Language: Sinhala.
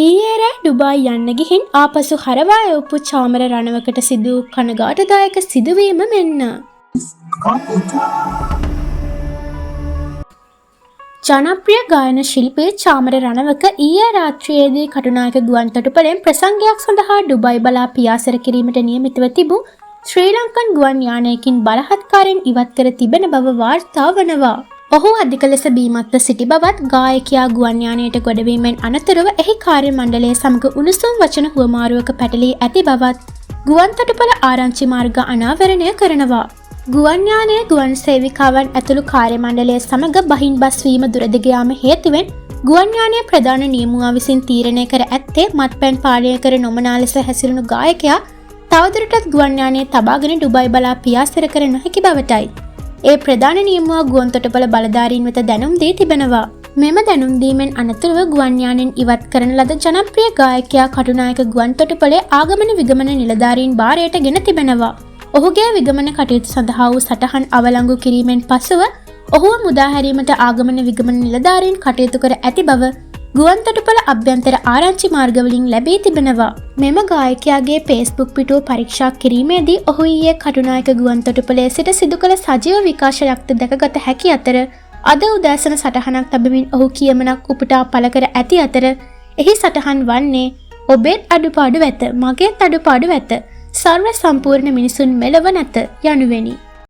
ඊයේ රෑ ඩුබායි යන්න ගිහින් ආපසු හරවා එවපු චාමර රණවකට සිදු වූ කනගාටුදායක සිදුවීම මෙන්න. ජනප්‍රිය ගායන ශිල්පී චාමර රණවක ඊයේ රාත්‍රියේදී කටුනායක ගුවන් තොටුපළෙන් ප්‍රසංගයක් සඳහා ඩුබායි බලා පියාසර කිරීමට නියමිතව තිබූ ශ්‍රී ලංකන් ගුවන් යානයකින් බලහත්කාරයෙන් ඉවත් කර තිබෙන බව වාර්තා වනවා. ඔහු අධික ලෙස බීමත්ව සිටි බවත් ගායකයා ගුවන් යානයට ගොඩවීමෙන් අනතුරුව එහි කාර්ය මණ්ඩලය සමග උණුසුම් වචන හුවමාරුවක පැටලී ඇති බවත් ගුවන් තොටුපළ ආරංචි මාර්ග අනාවරණය කරනවා. ගුවන් යානය ගුවන් සේවිකාවන් ඇතුළු කාර්ය මණ්ඩලය සමග බහින් බස් වීම දුරදිග යාම හේතුවෙන් ගුවන් යානය ප්‍රධාන නියමුවා විසින් තීරණය කර ඇත්තේ මත්පැන් පානය කර නොමනා ලෙස හැසිරුණු ගායකයා තවදුරටත් ගුවන් යානය තබාගෙන ඩුබායි බලා පියාසර කර නොහැකි බවටයි. ඒ ප්‍රධාන නියමුවා ගුවන් තොටුපළ බලධාරීන් වෙත දැනුම් දී තිබෙනවා. මෙම දැනුම් දීමෙන් අනතුරුව ගුවන් යානයෙන් ඉවත් කරන ලද ජනප්‍රිය ගායකයා කටුනායක ගුවන් තොටුපළේ ආගමන විගමන නිලධාරීන් භාරයට ගෙන තිබෙනවා. ඔහුගේ විගමන කටයුතු සඳහා වූ සටහන් අවලංගු කිරීමෙන් පසුව ඔහුව මුදා හැරීමට ආගමන විගමන නිලධාරීන් කටයුතු කර ඇති බව ගුවන් තොටුපළ අභ්‍යන්තර ආරංචි මාර්ගවලින් ලැබී තිබෙනවා. මෙම ගායකයාගේ ෆේස්බුක් පිටුව පරීක්ෂා කිරීමේදී ඔහු ඊයේ කටුනායක ගුවන් තොටුපළේ සිට සිදු කළ සජීව විකාශයක් දැකගත හැකි අතර අද උදෑසන සටහනක් තබමින් ඔහු කියමනක් උපුටා පළ කර ඇති අතර එහි සටහන් වන්නේ ඔබේත් අඩුපාඩු ඇත, මගේත් අඩුපාඩු ඇත, සර්ව සම්පූර්ණ මිනිසුන් මෙලොව නැත යනුවෙනි.